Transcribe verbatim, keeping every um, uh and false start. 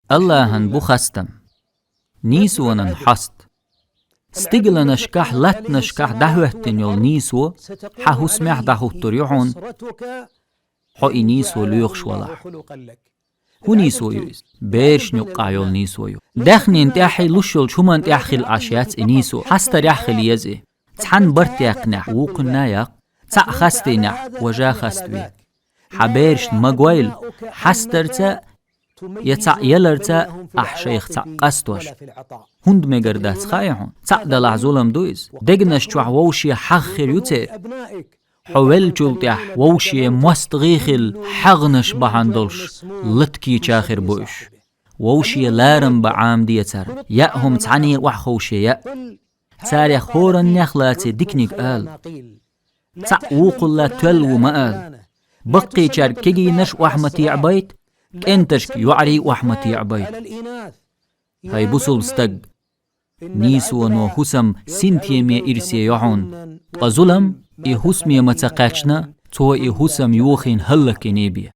Аллахӏан бу хастам. Нийсонан хьаст. Стигланашкахь, латтанашкахь дӏахӏоьттина йолу нийсо хьан хӏусамехь дӏахӏуттур ю хьуна, хьо и нийсо лоьхуш валахь. ХӀун нийсо ю иза? Берашна юккъахь йолу нийсо ю. Даьхнина тӏехь, луш йолчу хӀуманна тӏехь хилла Ӏаш яц и нийсо. Хьастарехь хила еза и. Цхьана барт яьккхинехь, вукхунна яккха. Цхьаъ хастийнехь, важа хаставе. Хьан берашна ма гойла, хьастарца я цхьаъ яларца ахь шайх цхьаъ къастош. ХӀунда мегар дац хаьий хьуна? Цхьаъ далахь зулам ду иза. Дегнаш чохь вовше хьагӀ хир ю церан. Хьо веллачул тӀаьхьа вовше мостагӀий хилла хьагӀнаш бахьана долуш латкийча хир бу уьш. Вовше ларам бан Ӏамаде цара. Яа хӀума цхьаьна охьаховше яа. Царех хӀораннех лаций диканиг ала. Цхьаъ вукхулла тоьлла ву ма ала. Баккхийчаьрга кегийнаш охьа ма теӀабайта, кӀенташка йоӀарий охьа ма теӀабайта. ХӀай бусулба стаг! Нийсоно хӀусам синтеме ирсе йо хьуна. Ткъа зулам и хӀусаме ма ца кхаьчна, цо и хӀусам йохийна хӀаллакйиний бен.